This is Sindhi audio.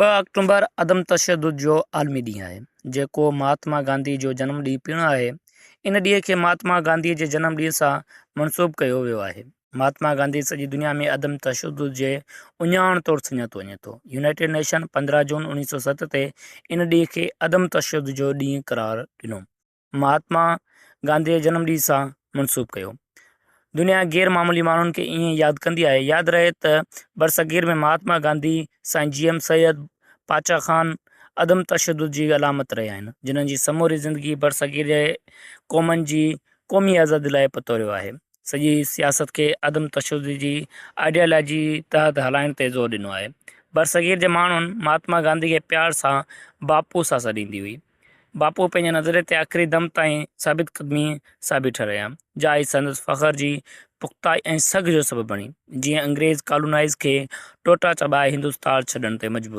2 آڪٽومبر عدم تشدد جو عالمي ڏينهن آهي، جيڪو مهاتما گانڌي جو جنم ڏينهن پڻ آهي. ان ڏينهن کي مهاتما گانڌي جي جنم ڏينهن سان منسوب ڪيو ويو آهي. مهاتما گانڌي سڄي دنيا ۾ عدم تشدد جي اهڃاڻ طور سڃاتو وڃي ٿو. يونائيٽيڊ نيشن 15 جون 1907 تي ان ڏينهن کي عدم تشدد جو ڏينهن قرار ڏنو. مهاتما گانڌي جي جنم ڏينهن سان منسوب ڪيو. دنيا غير معمولي ماڻهن کي ائين ياد ڪندي آهي. ياد رهي ته برصغير ۾ مهاتما گانڌي، سائين جي ايم سيد، پاچا خان عدم تشدد جي علامت رهيا آهن، جنھن جي سموري زندگي برصغير جي قومن جي قومي آزادي لاء پتوڙيو آهي. سڄي سياست کي عدم تشدد جي آئيڊيالاجي تحت هلائڻ تي زور ڏنو آهي. برصغير جي ماڻهن مهاتما گانڌي کي پيار سان باپو سان سڏيندي هئي. باپو پنهنجي نظرئي تي آخري دم تائين ثابت قدميء سان بيٺل رهيا، جا ئي سندس فخر جي پختائي ۽ سگهه جو سبب بڻي، جيئن انگريز ڪالونائيز کي ٽوٽا چٻائي هندستان ڇڏڻ تي مجبور.